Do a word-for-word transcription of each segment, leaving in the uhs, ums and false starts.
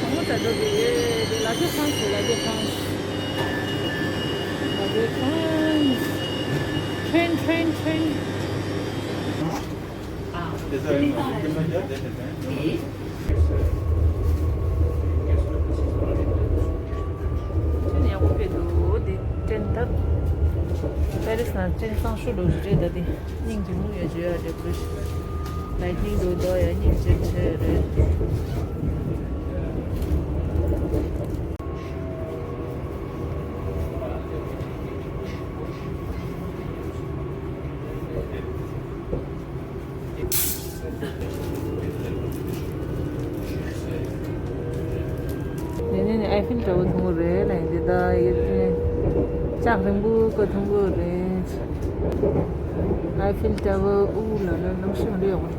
གང་ལ་ད་འགྲོ་གི་ཡོད་དེ། La Défense, La Défense, La Défense. Train, train, train. ཨ། དེ་ཚོ་ཡིན་ནོ། དེ་ཚོ་རྒྱ་དེ་དེ་དེ། ཨེ། ཁྱོད་ཡག་པོ་ཕེབས་འདུག་དེ་ཀྲེན་ད། པེ་རི་སི་ནང་ཀྲེན་གཙང་ཤོས་འདྲ་བོ་ཞིག་རེད། ད་དེ་སྙིང་རྗེ་མོ་ཡོད་བརྗོད་ཡ་འདྲ་པོ་ཞིག་ལའི་ཊི་ནིང་འདྲ་བོ་འདུག་ཡ། སྙིང་རྗེ་ཆེ་རེད། དེ་ནས་ནི་ཨའི་ཕིལ་ཊ་ཝར་མཐོང་གི་རེད་ལ། འདི་ད་ཡིན་ལྕགས་རིང་པོ་ཀ་མཐོང་གི་རེད། ཨའི་ཕིལ་ཊ་ཝར་དབུ་ལ་ལ་གནམ་གཤིས་མ་འདྲ་ཡོང་།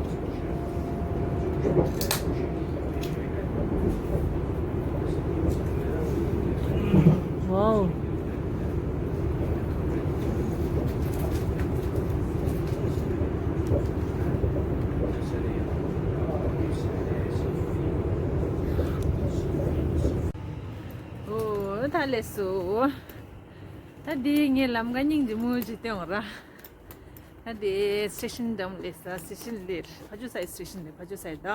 ཝའོ། ཨོ། ད་ལེགས་སོ། ད་འདི་ངའི་ལམ་ཁ་སྙིང་རྗེ་མོ་ཞིག་སྟོན་ར། ད་འདི་སི་ཊེ་ཤན་འགྲམ་སླེབས་ས། སི་ཊེ་ཤན་འདིར་ཕར་ཕྱོགས་ས་སི་ཊེ་ཤན་འདིར། ཕར་ཕྱོགས་ས་ད།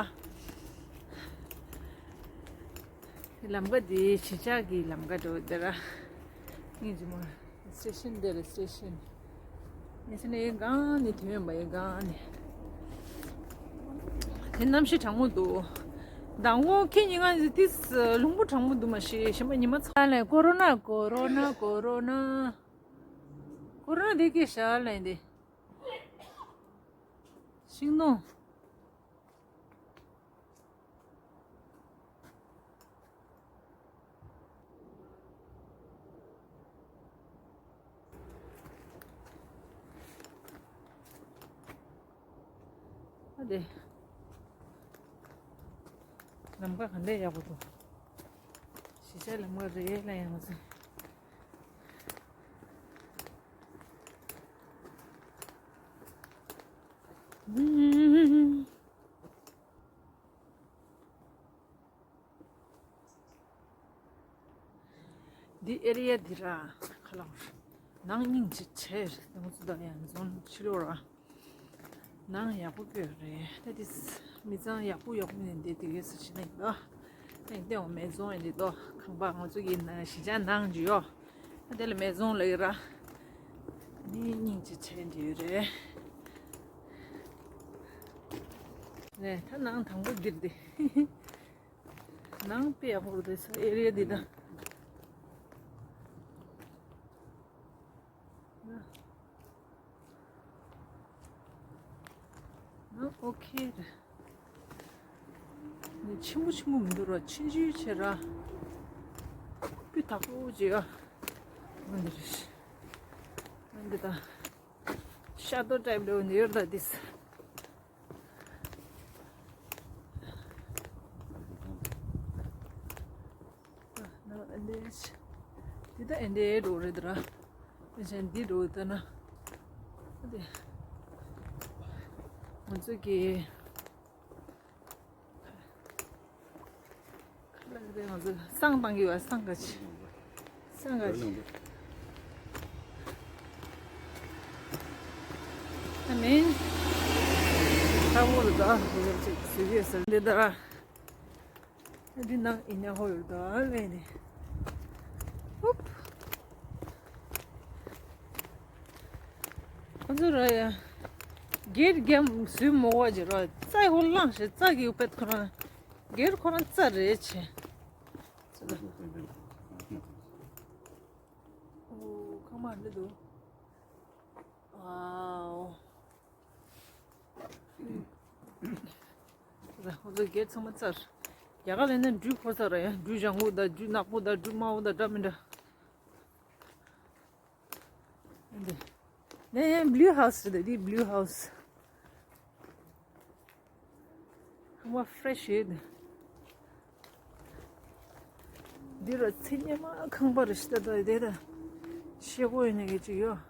ལམ་ཁ་འདི་གཞིས་ཆགས་ཀྱི་ལམ་ཁ་འགྲོ་འདི་ར། སྙིང་རྗེ་མོ། སི་ཊེ་ཤན་འདི་རེད། སི་ཊེ་ཤན། ངས་ཟེར་ན་ཡིན་གང་ནས་ཐོན་ཡོང་པ་ཡིན་གང་ནས། དེ་གནམ་གཤིས་གྲང་མོ་འདུག་མདང་དགོང་ཁྱེད་ཉིན་ང་ཏིས་རླུང་བུ་གྲང་མོ་འདུག་མ་གཞི་ཞིམ་པ་ཉི་མ་ཚ་ལ། ཀོ་རོ་ན་ཀོ་རོ་ན་ཀོ་རོ་ན། ཀོ་རོ་ན་དེ་སྐད་བཞག་ལ་ཡིན་ཏེ། ཤིང་སྡོང་། ཨ་དེ། ལམ་ཁ་ག་འདྲས་ཡག་པོ་འདུག་གཞིས་ཆགས་ལམ་ཁ་རེད་ལ་ཡང་ཟེར། འདི་ཨེ་རི་ཡ་འདི་ར་ཁ་ལག་ནང་སྙིང་རྗེ་ཆེ། ང་ཚོ་ད་ཡང་འཛོམས་ཕྱི་ལོགས་ར་ནང་ཡག་པོ་དཔེ་རེད། ད་འདི་མི་ཚང་ཡག་པོ་ཡག་པོ་ནས་འདི་དེ་གས་སུ་ཕྱིན་ན་ཡིན་ད། ཨེ་འདི་འོ་མེ་ཛོན་ཨེ་འདི་དོ་ཁང་པ་ང་ཚོ་གི་ན་གཞིས་ཆགས་ནང་ཅི་ཡོད། ཨ་དེ་ལ་མེ་ཛོན་ལ་ཡོད་ར། འདི་སྙིང་རྗེ་ཆེ་འདི་ཡོད་རེད། ནས་ད་ནང་དང་པོ་འདིར་འདི། ནང་དཔེ་ཡག་པོ་རེད་ས་ཨེ་རི་ཡ་འདི་ད། ནང་ཨོ་ཁེ་རེད། ནི་ཆེན་པོ་ཆེན་པོ་མི་འདུག་ར། ཆུང་ཆུང་བྱས་ར། སྤུས་དག་པོ་བྱས་ཡ། འོ་འདི་རེད། འོ་འདི་ད། ཤ་ཏོ་ཊའིབ་ལོ་འདི་ཡོད་ད་འདི། ཨ་ནི་འདི་ད་ཨེ་འདྲའི་འགྲོ་རེད་དེ་ར། ཨེ་ཅན་འདི་འགྲོ་ད་ན། འདི་ང་ཚོ་གི་ཁ་ལག་རེད། ང་ཚོ་བསང་བཏང་གི་ཡོད། བསང་ག་ཅི། བསང་ག་ཅི། ཨ་མིན། ས་འོག་ལ་ད་འདི་ལ་ཅིག་ཟེར་གི་ཟེར་འདི་ད་ར། འདི་ནང་ཨི་ན་ཧོལ་ད་ལེ་ནི། ཧུབ། ཁོ་ཚོ་ར་ཡ། སྒེར་རྒྱམ་སུས་མོ་བ་ཅི་ར་རྩྭ་ཧོལ་ལངས་ཤེ་རྩྭ་གི་པད་ཁོ་རང་། སྒེར་ཁོ་རང་རྩྭ་རེད་ཆེ། ཨོ། ཁང་པ་འདི་འདུག་ཝའོ། ཁོ་ཚོ་སྒེར་ཚང་མ་རྩྭ་རེད། རྒྱ་གར་ལ་ན་འབྲུ་ཁོ་ཚ་ར་ཡ། འབྲུ་ལྗང་གུ་དང་འབྲུ་ནག་པོ་དང་འབྲུ་དམར་པོ་དང་འདྲ་མི་འདྲ། འདི་ནས་ཡང་བྷི་ལུ་ཧའུ་སི་རེད། འདི་བྷི་ལུ་ཧའུ་སི། ཁང་པ་ཧྥི་རེ་ཤི་ཡོད། འདི་ར་ཚེ་སྔོན་མ་ཁང་པ་རེད་ཤག་ད་ལྟ་དེ་ད་ཤེལ་སྒོ་ཡོད་ནི་གི་ཅིག་ཡོད།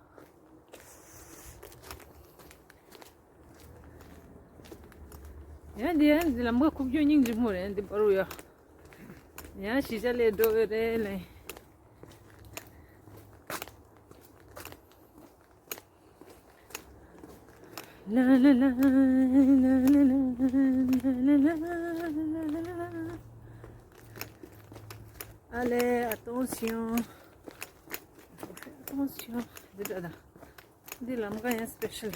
ཡང་འདི་ཡང་འདི་ལམ་ཁ་ཁུག་ཀྱོག་སྙིང་རྗེ་མོ་རེད། འདི་པར་རུ་ཡ། ཡང་གཞིས་ཆགས་ལ་འགྲོ་འོས་རེད་ལེ། ཨ་ལེ། ཨ་སྟོང་སིང་། ཨ་སྟོང་སིང་། འདི་འདྲ་དང་། འདི་ལམ་ཁ་ཡང་སི་པེ་ཤལ།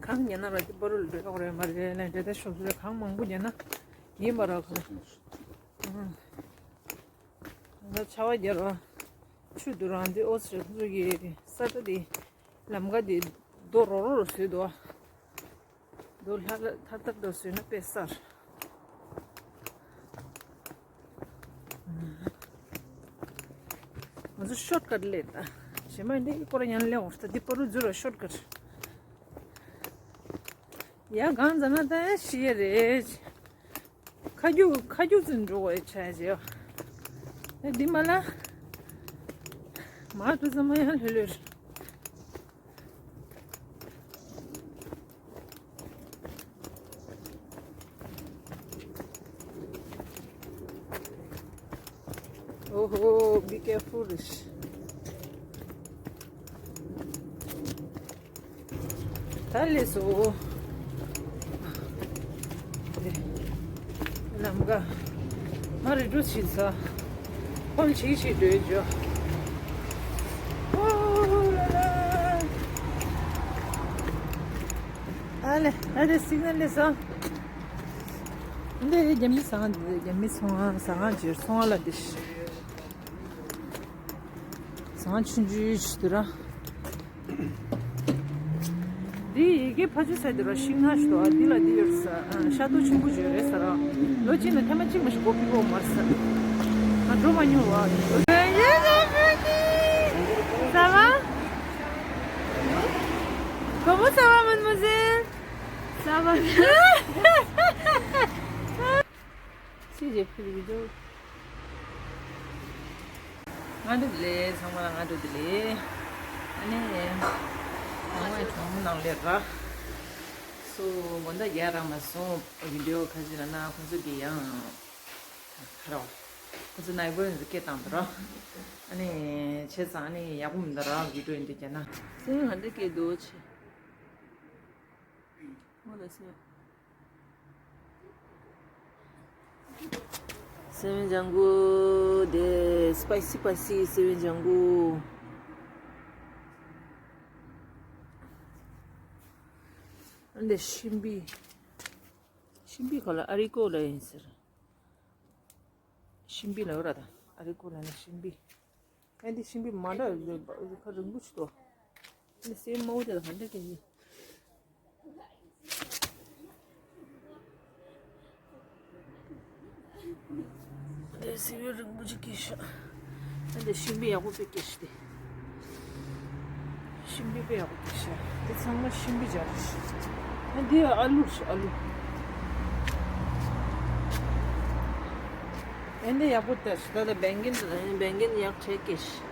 གངས་ཉལ་ན་ར་འདི་པ་རུ་ལ་འགྲོ་ཡག་རེད་མ་རེད་ལེ། འདྲེ་ད་ཤོག་ཟེར། གངས་མང་པོ་ཉལ་ན་ཡིན་པ་ར་ཁ། ཨང་། ད་ཆར་པ་རྒྱབ་ར། ཆུ་དུ་རང་འདི་ཨོ་སི་རེད་ཁོ་ཚོ་གི་ས་ཆ་འདི། ལམ་ཁ་འདི་རྡོ་རོ་རོ་རོ་བཟོས་འདུག་ཨ། རྡོ་ལྷ་ལྷ་ཐབ་ཐབ་བཟོས་ན་དཔེ་གསར། ང་ཚོ་ཤོར་ཀཊ་སླེབས་ད། གཞན་མ་འདི་སྐོར་ཡང་སླེབས་འོང་ད། འདི་པ་རུ་འཛུལ་ར་ཤོར་ཀཊ། ཡ་གང་ཟ་ན་ད་ཡ་ཤི་ཡ་རེད། ཁ་རྒྱུག་ཁ་རྒྱུག་ཙམ་འགྲོ་བའི་ཆ་བྱེད། ཨེ་འདི་མ་ལ། མ་ཐུག་ཙམ་མ་ཡང་ལྷོད་ལྷོད། Oh, oh, be careful. ད་ལས་སོ། ལམ་ཀ་མ་རེད་འགྲོ་ཕྱིན་ས། ཧོལ་ཕྱིན་ཕྱིན་འགྲོ་འཇོ། ཨོ་ལ་ལ། ཨ་ལེ་ཨ་ལེ་སིག་ནལ་ལས་སོ། འདི་རྒྱ་མི་ཟ་ཁང་འདི་རྒྱ་མི་ཚོང་ཁང་ཟ་ཁང་བརྗོད་ཚོང་ཁང་ལ་འདི། ཟ་ཁང་ཆུང་ཆུང་ཞིག་འདུག་ར། འདི་ཡི་གེ་ཕ་ཆུ་ས་འདི་ར་ཤིང་ནགས་ཤིག་འདུག་ཨ། འདི་ལ་འདི་ཡོད་ས། ཨ། ཤ་རྡོ་ཆེན་པོ་བརྗོད་རེད་ས་ར། ལོ་གཅིག་ནང་ཐེངས་མ་གཅིག་མ་ཞིག་སྒོ་ཕྱེ་གི་ཡོད་མ་རེད་ས། ང་འགྲོ་མ་མྱོང་བ། Ça va? Comment ça va, mademoiselle? Ça va bien. Si, j'ai pris le vidéo. སྔ་དྲོ་བདེ་ལེགས། ཚང་མ་ལ་སྔ་དྲོ་བདེ་ལེགས། ཨ་ནི། ང་ངའི་གྲོགས་མོ་ནང་ལས་ར། སོ་དགོང་དག་རྒྱག་རག་མ་སོང་། བི་ཌི་ཡོ་ཁ་ཅིག་ལ་ན་ཁོང་ཚོ་གི་ཡང་། ཁ་རོག་ཁོང་ཚོ་ནའི་བོ་ཡིན་ཚོ་སྐད་བཏང་འདུག་ར། ཨ་ནི། བྱས་ཙང་ཨ་ནི་ཡག་པོ་མི་འདུག་ར། བི་ཌི་ཡོ་འདི་རྒྱག་ན། སེམས་ང་འདི་སྐད་འདུག་ཆེ། ཨོ་ལ་སེ། སེ་བན་ལྗང་གུ་དེ་སི་པའི་སི་སི་པའི་སི་སེ་བན་ལྗང་གུ། ཨ་འདི་ཤིང་བི། ཤིང་བི་ག་ལ་ཨ་རི་ཀོ་ལ་ཡིན་ཟེར། ཤིང་བི་ལ་འོ་ར་ད། ཨ་རི་ཀོ་ལ་ནི་ཤིང་བི། ཨ་འདི་ཤིང་བི་མ་འདྲ་ཁ་རིང་པོ་ཞིག་ཏོ། ཨ་འདི་སེ་མོ་དེ་ལ་ག་འདྲ་སྐད་ཡིན། དེ་སེ་བི་རིང་པོ་ཅིག་སྐྱེས་ཤག་ཨ་འདི་ཤིང་བི་ཡག་པོ་དཔེ་སྐྱེས་ཤག་དེ། ཤིང་བི་དཔེ་ཡག་པོ་སྐྱེས་ཤག་དེ་ཚང་མ་ཤིང་བི་སྦྱར་རེད་ཤག་ཨ་འདི་ཨ་ལུ་རེད་ཤག་ཨ་ལུ། ཨ་འདི་ཡག་པོ་ལྟ་ཤག་ད་ལྟ་བན་གིན་དུ་ད་བན་གིན་ཡག་བྱས་སྐྱེས་ཤག་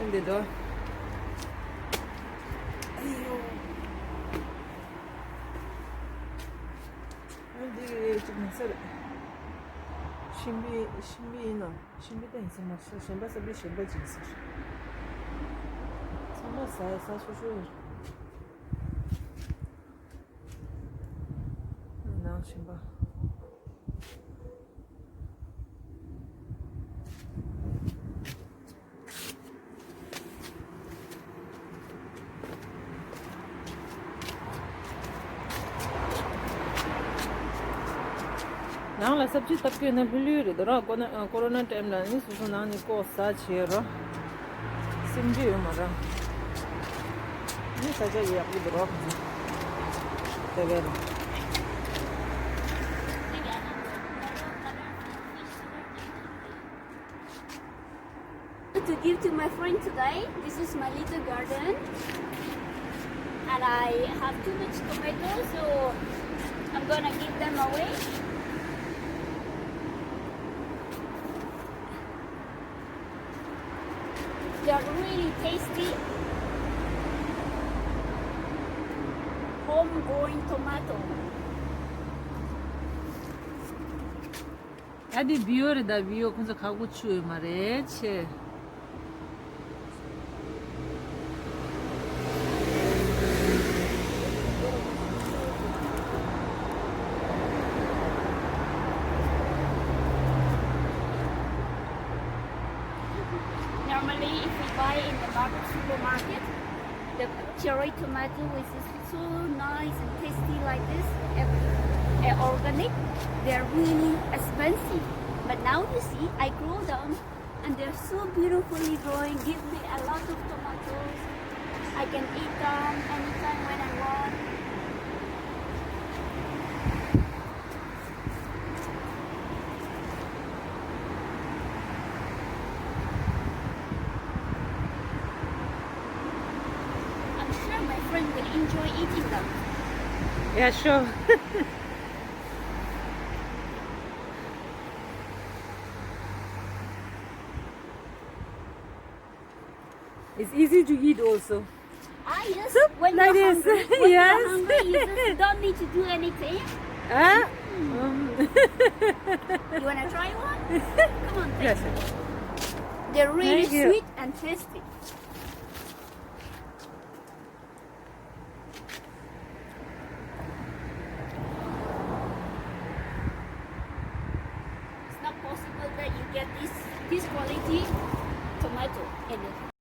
ཨ་འདི་དོ། ཨ་ཡོ། ཨ་འདི་གཅིག་ཡིན་ས་རེད། ཤིང་བི་ཤིང་བི་ཡིན་ནམ། ཤིང་བི་ད་ཡིན་ས་མ་རེད། གཞན་པ་ས་བི་གཞན་པ་ཅིག་ཡིན་ས་རེད། ཚང་མ་ཟ་ཡ་ཟ་སོ་སོ་ཡིན། ནང་ཤིང་བི། ནང་ལ་སབ་ཇི་བཏབ་ཀྱི་ཡོད་ན་ལྷོད་ལྷོད་རེད་དོ་ར། ཀོ་ན་ཀོ་རོ་ན་ཊའིམ་ལ་ནི་སོ་སོ་ནང་ནས་བཀོག་ཟ་བྱེད་རོ། སེམས་ཅི་ཡོད་མ་ར། ནི་ས་ཆ་ཡག་པོ་འདུག་རོ། དེ་བས་ར། To give to my friend today. This is my little garden. And I have too much tomatoes, so I'm gonna give them away. They are really tasty. Homegrown tomato. ཨ་དེ་བི་ཡོ་རེད་ད། བི་ཡོ་ཁོང་ཚོ་ཁག་པོ་ཆུ་ཡོད་མ་རེད་ཆེ། Normally, if we buy in the market, supermarket, the cherry tomato, which is so nice and tasty like this, ev- uh, organic, they're really expensive. But now you see, I grow them and they're so beautifully growing, give me a lot of tomatoes. I can eat them anytime when I want. I'm sure my friend will enjoy eating them. Yeah, sure. It's easy to eat also. Ah, yes. Soup when like you're this. Hungry, when yes. You're hungry, you just don't need to do anything. Huh? Mm. Um. You wanna try one? Come on, yes. They're really sweet and tasty. It's not possible that you get this this quality tomato in